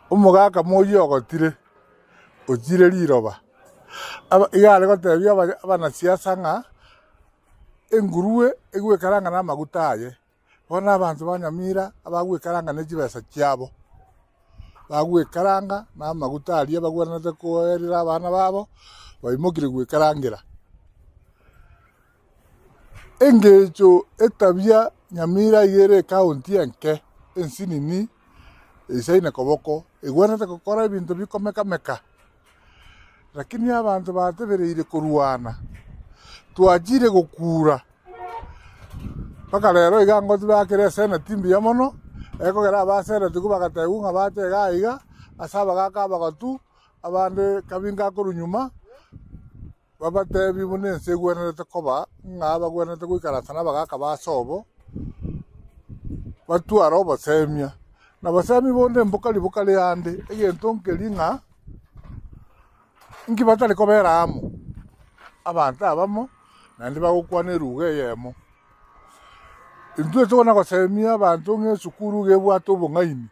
Omogaka moyio ogotire, ochire riroba, aba iga are gotebia aba abanasiasa ng'a engurue egwekaranga na amaguta aye. Bono abanto ba Nyamira abagwekaranga ne chibesa chiabo, bagwekaranga na amaguta aria bagwenerete koerera abana babo, baimokire gwekarangera. Engencho etabia Nyamira iga ere ecounty enke, ensinini, eisaine koboko, egwenerete gokora ebinto bikomeka-meka, lakini abanto batebereire korwana, twachire gokura mpaka rero iga ngochi bakere eseneti mbuya mono, ekogera abaseneti ko bagatebiwa ng'a bache iga iga, ase abagaka abagotu, abande kabinga korwa nyuma. Babateebie buna ense egwenerete koba, ng'a bagwenerete goikaransa nabagaaka ba sobo, batware obosemia. Na bosemia bonde mbokari bokare ande, egento nkeria ng'a inki batari kobera amo, abanto abamo, naende bagokwana eruga eyemo. Intwe tokona gosemia abanto ng'a esukuru iga ebwate obong'aini,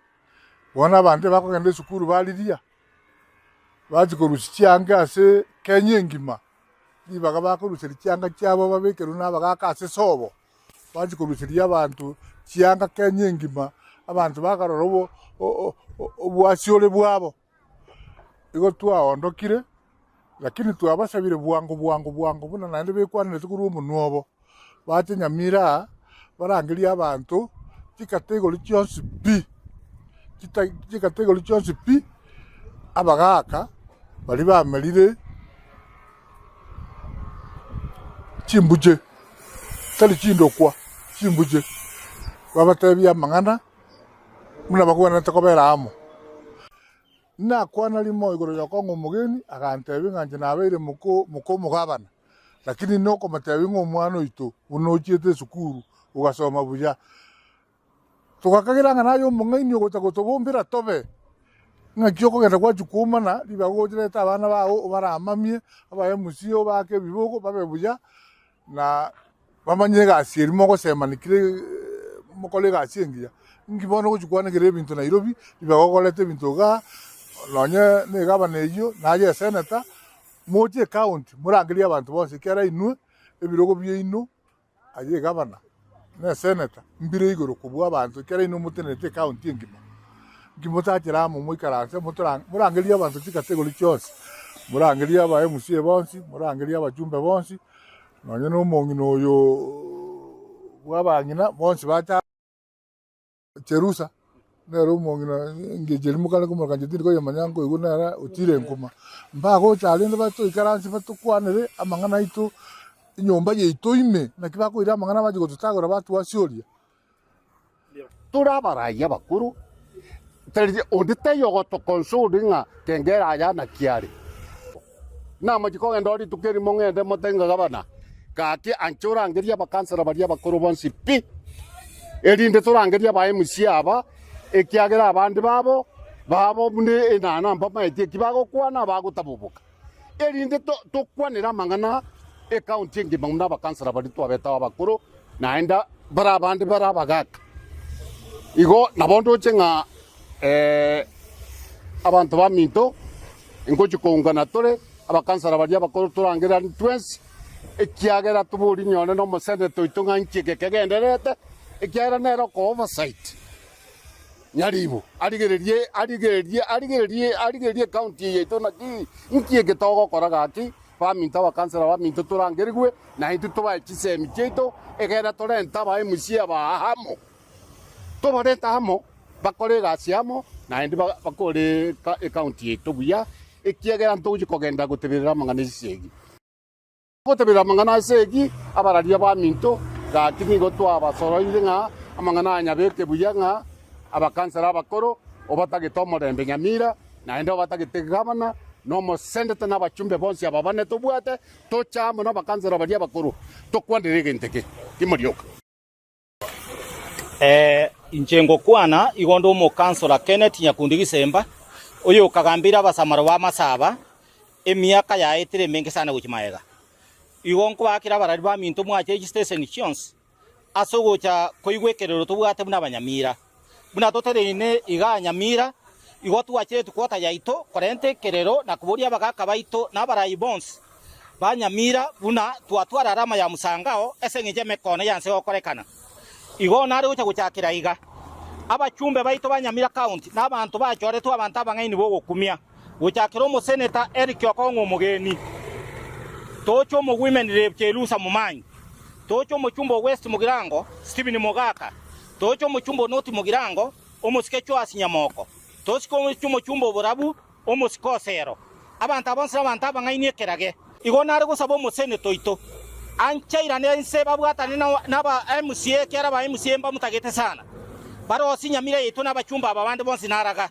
bono abanto ebakogenda esukuru bariria. Bachia korusia chianga ase Kenya engima, ribaga bakoruseria chianga chiabo babekerwe na abagaka ase sobo, bachia koruseria abanto chianga Kenya engima, abanto bakarora obo obwasiore bwabo. Igo twaondokire, lakini twabasabire bwango bwango bwango buna naende bekwanerete korwa omonwa obo, bache Nyamira aa, barangerie abanto chikategori chionsi pi. Chikategori chionsi pi, abagaaka baria bamerire chimbuche, tari chindokwa, chimbuche, babatebie amang'ana buna bagwenerete kobera amo. Nakwana rimo igoro y'okong'a omogeni, agantebia ng'a inche nabeire moko moka omogabana, lakini nokomotebia ng'a omwana oito buna ochiete esukuru ogasoma buya. Togakagera ng'a naye omong'aini ogocha gotobombera tobe, ng'aki okogenda gwachia koumana ribaga ogochireta abana bao obaramamie, obae omosie obaake ebibogo babe buya, na bamanye egasi eria mogosemani kera mokore egasi engiya. Inki bono ogochia kwanekera ebinto Nairobi, ribaga okoreta ebinto igaa, nonye na egavana eyio, naye eseneta, moche ecounty morangerie abanto bonsi ekiagera inwe ebirogo biaino. Aye egavana, na eseneta, mbire igoro kobua abanto, ekiagera inwe motenenete ecounty engima. Inki motachere amo moikaranse motoran morangerie abanto chikategori chionsi, morangerie aba MCA bonsi, morangerie abachumbe bonsi, nonye na omong'ina oyooo bwa abang'ina bonsi bacha. Cherusa, nere omong'ina engencho eria mokare komoroka inche tindi koyemanya nkoigwa nere otire nkuma. Mbagocha rende batoikaranse batokwanere amang'ana aito enyomba yaito ime, naki bakoira amang'ana bachia gototagora batwasioria. Tore abarai abakoro, tari onde taiyo ogotoconsoling ng'a kengera aya naki are. Namochie kogenda oo rituko erimo ng'ende mote ng'a gabana, gaki anche orangerie abakansara baria abakoro bonsi pi, erinde torangerie aba MC aba, ekiagera abande babo babo buna enana mbamaeti eki bagokwana bagotaboboka, erinde to tokwanere amang'ana ecounty engima buna abakansara baria twabete abakoro, naende bare abande bare abagaka. Igo nabo ndoche ng'a abanto baminto. Ingochia koungana tore abakansara baria abakoro torangereranie twensi, ekiagera toborie nyore nomoseneta oito ng'a inki eke kegendererete, ekiagera nere oko oversight nyaribo arigererie arigererie arigererie arigererie ecounty eye yaito naki inki eke togokora gaki, baminto abakansara baminto torangerigwe, na intwe tobae chisemi chiaito, egere torente aba MCA aba amo. Tobarente amo, bakore egasi amo, naende bakore ecounty yaito buya, ekiagera ntogochia kogenda goteberera amang'ana esegi. Goteberera amang'ana ase egi, abararia baminto, gaki nigo twabasoroire ng'a amang'ana aya nyabeke buya ng'a abakansara abakoro obatagete omorembe Nyamira, naende obatagete gavana, na omosendete na abachumbe bonsi aba bane tobwate, toche amo nabakansara baria abakoro, tokwanere egento eke rimo rioka. Inche ngokwana igo nde omokansora Kenneth Nyakundi Gisemba, oyokagambeire abasamaro b'amasaba emiaka yaetire emenge sana gochia magega. Igo nkobaakera abarari baminto mwache chistation chionsi ase ogocha koigwa ekerero tobwate buna abanyamira. Buna totereine igaa Nyamira. Igo twachire etukwota yaito korenta ekerero na koboria abagaaka baito na abarai bonsi ba Nyamira buna twatwara arama ya mosangao ase engencho y'emekono y'anse gokorekana. Igo nare gocha gochakera iga, abachumbe baito ba Nyamira County na abanto bachoretwe abanto abang'aini b'ogokumia, gochakera omoseneta Eric Okong'o Omogeni, toche omowomen rep Chelusa Momanyi, toche omochumbe o West Mugirango Stephen Mogaka, toche omochumbe o North Mugirango omosike Joas Nyamoko, tosike omochumbe o Borabu omosike Osero. Abanto aba bonsi nabanto abang'aini ekerage. Igo nare gosaba omoseneta oito anchairane inse babwatane naba MCA ekiagera aba MCA mbamotagete sana. Barosie Nyamira yaito na abachumba aba bande bonsi naraga.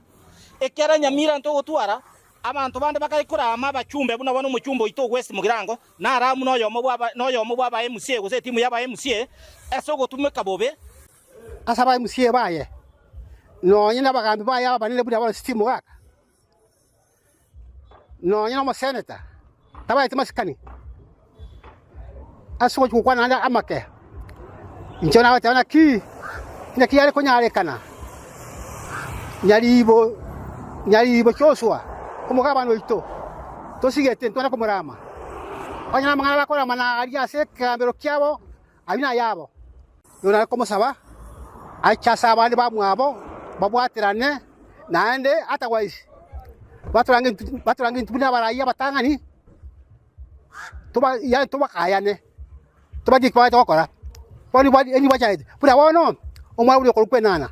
Ekiagera Nyamira ntogotwara abanto bande bakare korama abachumbe buna bono omochumba oito o West Mugirango naramu noyomo bwa noyomo bwa aba MCA gose etimu ya aba MCA ase ogotumeka bobe. Ase aba MCA baye, nonye nabagambi baye abanene buna bono Steve Mogaka, Nonya nomoseneta tabaeti masikani ase ogochia gokwana naende amake, inche nabateba naki, naki yare konyarekana nyaribo nyaribo Joshua omogabana oito tosigete ntwane komorama, onye namang'ana bakorama naria ase ekegambero kiabo ayio nayabo. Nigo nare komosaba ache ase abande bamwabo babwaterane, naende otherwise batorange intwe batorange intwe buna abarai abatang'ani, toba yaani tobakayane, tobachie eki bagachia gokora. Bono nigo nigo bachagete, buna bono, omwana oria okorokwa enana,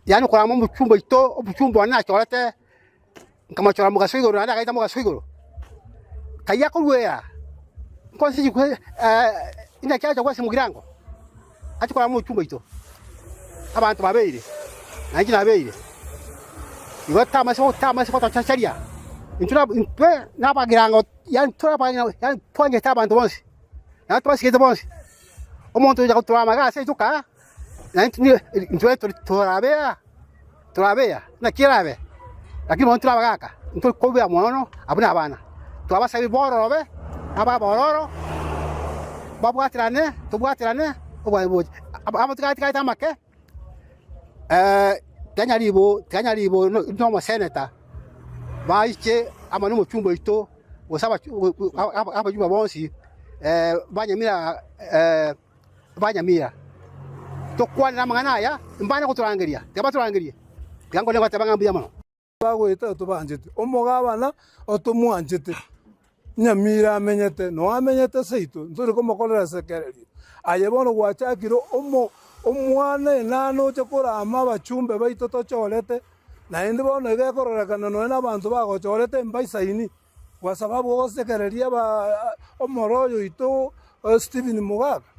yaani okorama omochumba oito, omochumba one nachorete, nkamochora mogaso igoro naende agaeta mogaso igoro, kayia akoruera, nkonsi chikwe inaki acha gocha mogirango, ache korama omochumba oito, abanto babeire, na inche nabeire, igo tamase tamase gotochecheria, intwe na intwe nabagirango yaani tore yaani twanchete abanto bonsi, naende tobasigete bonsi, omonto ocha gotorama iga ase etoka. Naintwe intwe torabea, torabea, naki erabe? Lakini bono tore abagaaka, ntori kobea mono abwo nabana. Twabasabire bororobe, abe abororo, babwaterane, tobwaterane, obwanchani boche. Abo tigatigate amake, tiga tiga nyaribo na omoseneta, baiche amo na omochumba oito, gose abachumba bonsi, banyamira. Banyamira, tokwanere amang'ana aya, mbane gotorangeria, tiga batorangerie, tiga nkone goteba ng'a mbuya mono. Bagoeta otobanchete, omogabana otomwanchete, Nyamira amenyete, noo amenyete seito, ntori komokorera esekererio. Aye bono gwachakire omo omwana enana oche korama abachumbe baito tochorete, naende bono iga ekororekana nonya na abanto bagochorete mbaisaini, kwa sababu ogosekereria aba omoro oyo oito Stephen Mogaka.